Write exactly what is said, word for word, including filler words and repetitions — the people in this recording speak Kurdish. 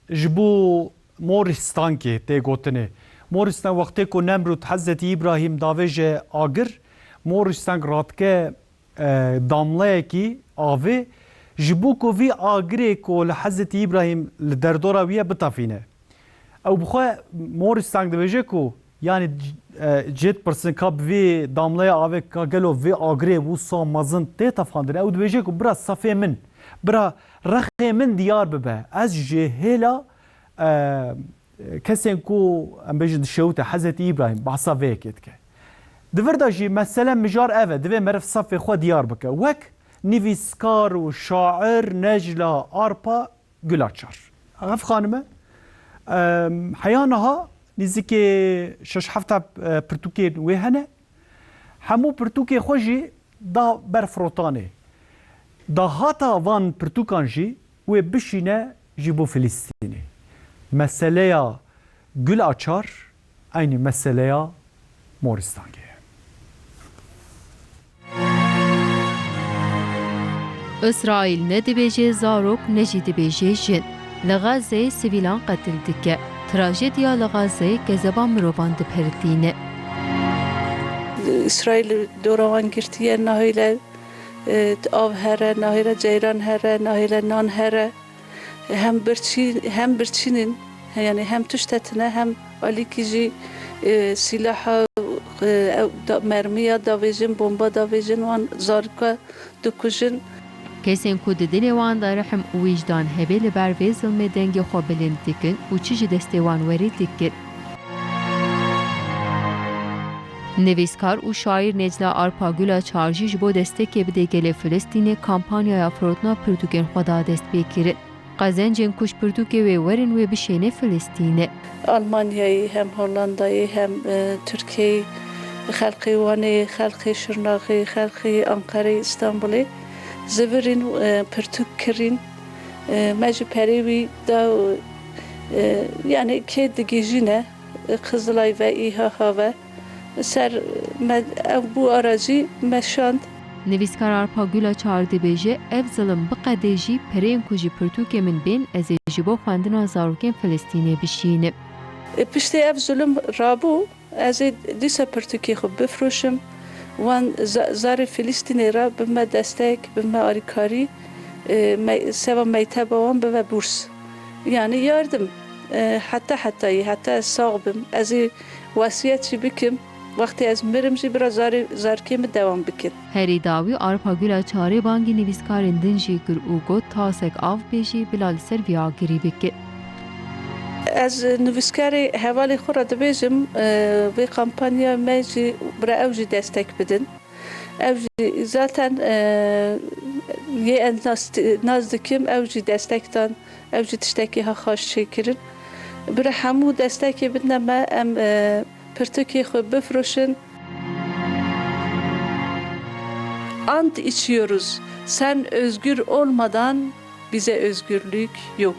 ji bo Morîstangê tê gotinê. Morîstang wextê ku Nemrûd Hezretî Îbrahîm davêje agir, Morîstang radike, e, damleyekî avê, ji bo ku vî agirê ku li Hezretî Îbrahîm li derdora wî ye bitafîne. Ew bi xwe Morîstang dibêje ku, yanî, e, cê dipirsin ka bi vî damleya avê ka gelo vê agirê wisa mezin tê tefandin. Ew dibêje ku bira sefê min, bira rexê min diyar bibe. Ez ji hêla, e, kesên ku em bêjin dişewite Hezretî Îbrahîm behsa vê yekê dike. Di vir de jî mesele mijar ev e, divê meriv sefê xwe diyar bike. Wek nivîskar û şair Necla Arpa Gulaçar. Ev xanime, em, heya niha nîzikê şeş heft, e, pirtûkên wê hene. Hemû pirtûkê xwe jî da ber firotanê. Dahata van pirtûkan jî wê bişîne ji bo Filistînê. Meseleya Gulaçar eynî meseleya Morîstangê ye. Îsraîl ne dibêje zarok ne jî dibêje jin. Li Xazzeyê sivîlan qetil dike. Trajediya li Xazzeyê kezeba mirovan dipertîne. Îsraîl dora wan girtiye, nahêle, e, av here, nahêle ceyran here, nahêle nan here. Hem birçî-, hem birçînin, yanî hem tişte tune, hem alîkî jî, e, sîlaha, e, ew da-, mermiya davêjin, bomba davêjin, wan zarika dikujin. Kesên ku di dilê wan de rihim û wîjdan hebe li ber vê zilmê dengê xwe bilind dikin û çi ji destê wan werê dikin. Nivîskar û şaîr Necla Arpa Gulaçar jî ji bo destekê bidê gelê Filistînê kampanyaya firotina pirtûkên xwe da dest pê kirin. Qezencên ku ji pirtûkê wê werin wê bişêne Filistînê. Almanyayê hem Hollandayê hem, e, Tirkiyeyê, xelkê Wanê, xelkê Şirnaxê, xelkê Anqerê, Îstanbulê zivirîn, e, pirtûk kirîn. E, me ji perê wî da, e, yanî kê digihîjîne, e, Qizilay ve, İHH ve, ser me, ev bû ara jî me şand. Nivîskar Arpa Gulaçar dibêje, ev zilim biqede jî pereyên ku ji pirtûkê min bên ez ê ji bo xwendina zarokên Filistînê bişînim. E, piştî ev zulum rabû, ez ê dîsa pirtûkê xwe bifroşim, wan za-, zarê Filistînê re bime destek, bime alîkarî, e, me-, seva mekteba wan bibe bûrs. Yanî yardim, e, heta hetayî, heta ez sax bim, ez ê wesiyet jî bikim, wextê ez mirim jî bira zarê, zarikê min dewam bikin. Herî dawî Arpa Gulaçarê bangî nivîskarên din jî kir û got, tasek av bê jî bila li ser vî agirî bike. Ez nivîskarê hevalê xwe re dibêjim, e, vê kampanya me jî bira ew jî destek bidin. Ew jî zaten, e, yê ez nas, nas dikim, ew jî destek dan, ew jî tiştekî ha xweş çêkirin. Bira hemû destekê bidine me, em, e, pirtûkê xwe bifroşin. Ant içiyoruz. Sen özgür olmadan bize özgürlük yok.